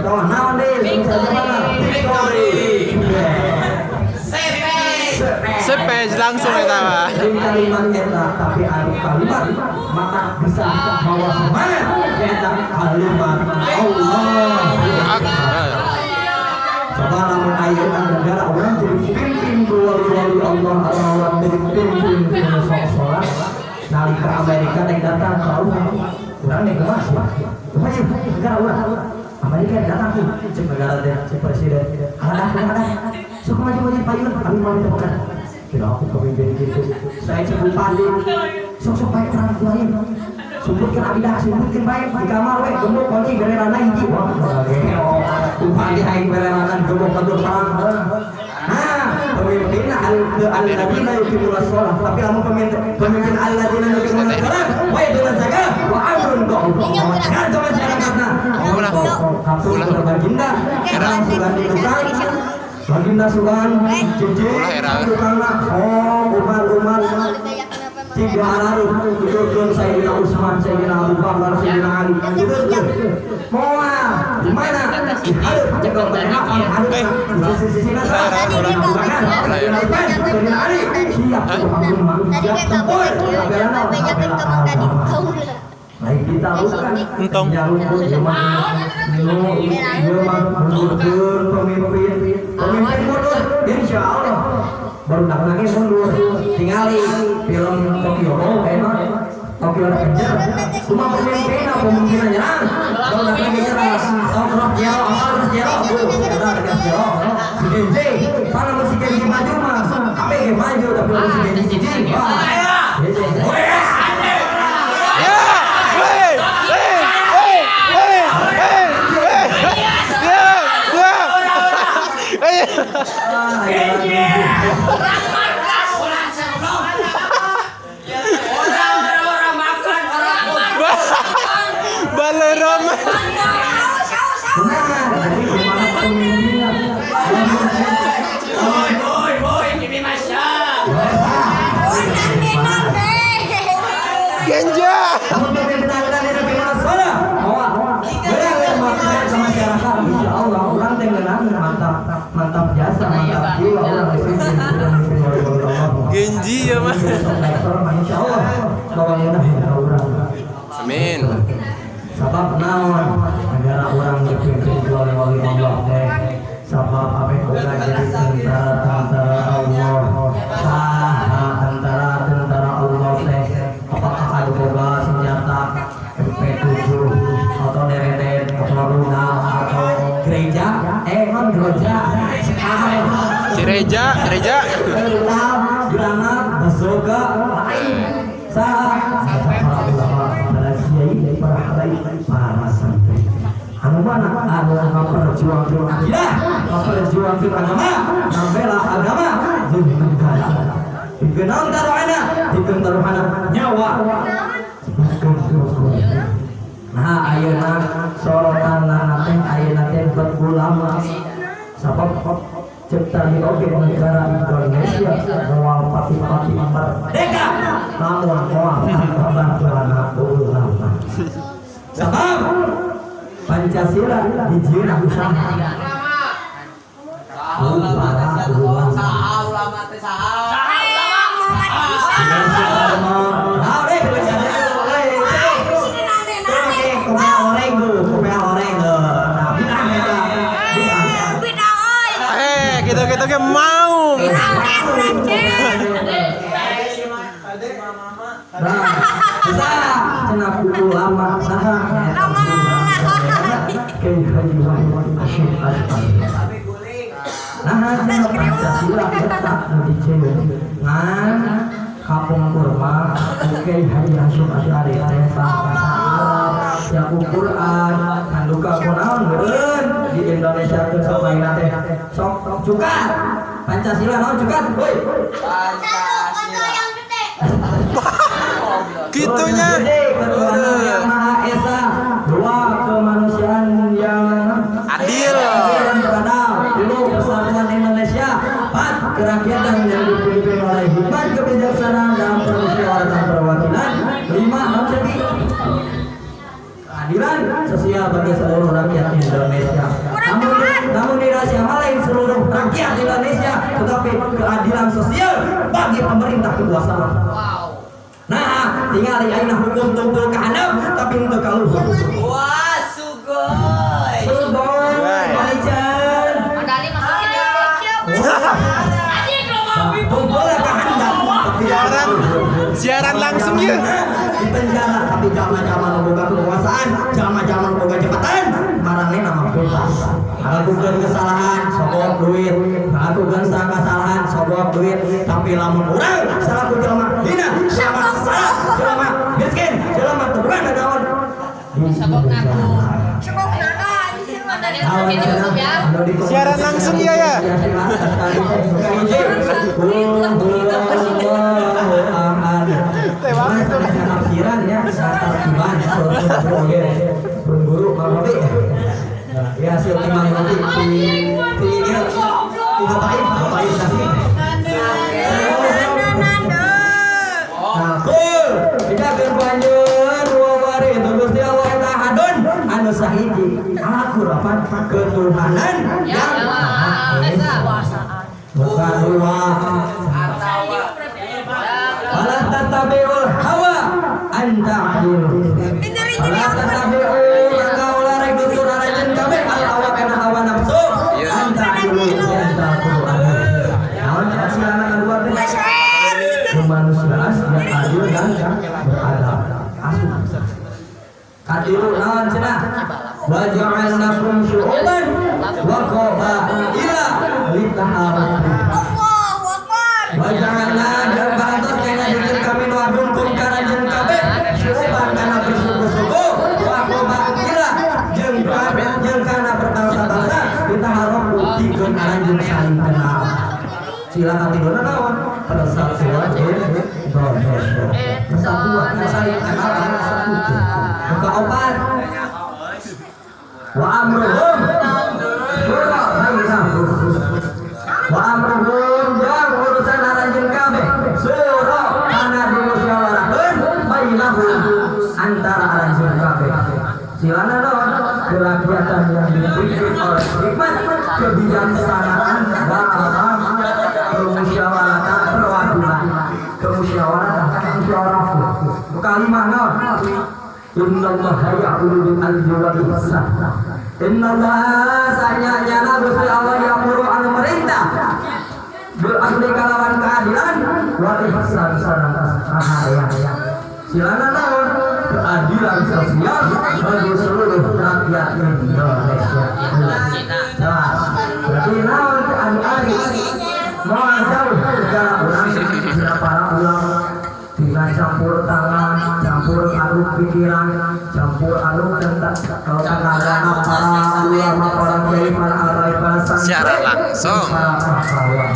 Tong naon deui? Victory. Sepej langsung eta mah. Lain kalimat eta, tapi anu kalimat maka bisa bawa semangat eta kalimat Allah. Akbar. Coba lamun ayeuna negara urang jadi pimpin ku wali-wali Allah atau dipimpin ku nu sok sholat, nalika Amerika yang datang ke urang, urang nih kumaha sih? Kumaha sih negara urang? Amerika yang datang tuh, cek negara teh, cek presiden. Ada ada. Sok maju maju payun, kami mau tekan. Kira aku pemimpin gitu. Saya cek bupati. Sok sok baik orang lain. Sumputkeun abdi, sumputkeun baik di kamar we, gembok kunci bererana hiji. Wah, bupati aing bererana gembok kantor perang. Nah, pemimpin al alladzina yuqimuna shalah, tapi lamun pemimpin pemimpin alladzina yuqimuna shalah wa yatuna zakat wa amrun ma'ruf. Kan ke masyarakatna. Ulah. Kampung Ulah. baginda, Era. sugan di tukang, baginda sugan, cici, Ulah, era. Tukangna, oh, umar umar, tiga hararuh, tuturkeun Sayyidina Utsman, Sayyidina Abu Bakar, Sayyidina Ali, tuturkeun. Moal, di mana? Di hareup, cekel makan hareup. Di sisi-sisina Sayyidina Abu Bakar, Sayyidina Utsman, Sayyidina Ali, siap Tadi siap kayak kamu tempur, kieu, kabelana, banyakan kabela kamu tadi agama. kamu lah. Lain kita bukan. Entong. Nyaruput mah nu ieu mah mundurkeun pemimpin. Pemimpin mundur, insya Allah. Baru lagi mundur. Tingali film Tokyo Road emang Tokyo Revenger. Cuma pemimpinnya pemimpinnya nyerang. Baru lagi nyerang. Sok roh jero, roh jero. Udah tegas jero. Si Genji, mana mau si Genji maju mah? Apa yang maju tapi lamun si Genji siji. Wah. Ya! Wey! Wey! Wey! Wey! Wey! Wey! Ya! Ya! Eh. Ah, iya. Orang makan orang. Balerama. Benar, jadi gimana pemimpinnya? Boy boy boy, ini masya. Genja. Namun pemimpin anda tidak gimana salah? Bawa, benar makna sama masyarakat. Insya Allah, orang teh ngeunah mantap, mantap jasa, mantap jiwa orang dipimpin pemimpin wali Allah. Genji ya mah. Insya Allah, bawa ngeunah ka urang. Amin. Sabab naon negara urang dipimpin ku wali-wali Allah teh. Sabab ame boga jadi tentara-tentara Allah. Saha tentara-tentara Allah teh? Apakah anu boga senjata MP7 atau deretet atau rudal atau gereja? Eh, non gereja. Si Reja, Reja. Rudal, granat, bazooka, lain. Saha? Para ulama, para kiai, para habaib, para santri. Anu mana? Anu ngaperjuangkeun akidah, ngaperjuangkeun agama, ngabela agama jeung negara. Pikeun naon taruhana? Pikeun taruhana nyawa. Pikeun syukur. Nah, ayeuna sorotan teh ayeuna teh bet ulama. Sabab cek tadi oge negara Indonesia moal pati-pati merdeka namun moal tanpa bantuan ulama. Sabab Pancasila dijieun ku saha? Ku para ulama. Saha ulama teh saha? Nah, deh, kumaha oreng tuh, kumaha oreng tuh. Nah, bid'ah eta. Bid'ah. Eh, gitu-gitu ge mau. Nah, bisa cenah ku ulama saha eta Kiai Haji Wahid Hasyim Asy'ari. Nah, cenah Pancasila eta nu dijieun. Ngan kapungkur mah ku Kiai Haji Hasyim Asy'ari teh bahasa Arab, ya ku Quran, ngan duka kunaon meureun di Indonesia teh sok ayeuna teh sok cukat. Pancasila naon cukat? Woi. Pancasila. Gitunya. Gede, ketuhanan yang Maha Esa. Dua, kemanusiaan yang Adil. Dan beradab. Tilu, persatuan Indonesia. Empat, kerakyatan yang dipimpin oleh hikmat kebijaksanaan dan permusyawaratan perwakilan. Lima, naon jadi? Keadilan sosial bagi seluruh rakyat Indonesia. Namun di Indonesia mah lain seluruh rakyat Indonesia, tetapi keadilan sosial bagi pemerintah kekuasaan. Nah, tinggal di ayeuna hukum tumpul ka handap tapi henteu ka luhur. Wah, sugoi. Sugoi, Maijan. Mandali masukin YouTube. Tumpul ka handap tapi Siaran siaran langsung ya. Di penjara, tapi zaman-zaman boga kekuasaan, zaman-zaman boga jabatan, maranehna mah bebas. Ngalakukeun kesalahan, sogok duit. Ngalakukeun kesalahan, sogok duit. Tapi lamun urang salaku jelema hina, jelema salah, jelema miskin, jelema teu boga nanaon. Sogok ngaku. Mandali masukin YouTube ya. Siaran langsung ya ya. Teh banget tuh. Penafsiran ya, tartiban, guru Mang Robi. Ya, si Mang Robi di di di bapain, bapain nasi. Nah, kul, tidak berlanjut, wa wari itu Gusti Allah eta ahadun anu sahiji. Akur apa? Ketuhanan yang Maha Esa. Bukan dua. Wala tattabi'ul hawa an ta'dilu. Wala tattabi'u maka ulah rek nutur aranjeun kabeh al hawa kana hawa nafsu an ta'dilu yen ta'dilu. Naon silana kadua teh? Kemanusiaan yang adil dan yang beradab. Asup. Katilu naon cenah? Wa ja'alnakum syu'uban wa qabaila lita'arafu. Wa ja'alna dan parantos ngajadikeun kami nu agung kum ka aranjeun kabeh syu'uban kana bersuku-suku wa qabaila jeung jeung kana berbangsa-bangsa lita'arafu pikeun aranjeun saling kenal. Sila katiluna naon? Persatuan Indonesia. Persatuan saling kenal anu satu. Kaopat wa amruhum syura bainahum. Wa amruhum jeung urusan aranjeun kabeh syura kana dimusyawarahkeun bainahum antara aranjeun kabeh. Silana naon? Kerakyatan yang dipimpin oleh hikmat kebijaksanaan dalam permusyawaratan perwakilan, kemusyawaratan musyawarah. Kalimah naon? Innallaha ya'muru bil adli wal ihsan. Innallaha sanyana Gusti Allah ya'muru anu merintah bil adli kalawan keadilan wal ihsan sareng kasaharean. Silana naon? Keadilan sosial bagi seluruh rakyat Indonesia. Jelas. Berarti naon teh anu ari? Moal jauh segala urang dina para ulama tina campur tangan, campur aduk pikiran, campur aduk tentang tenaga para ulama, para kiai, para alai, para santri, Siaran langsung. para pahlawan.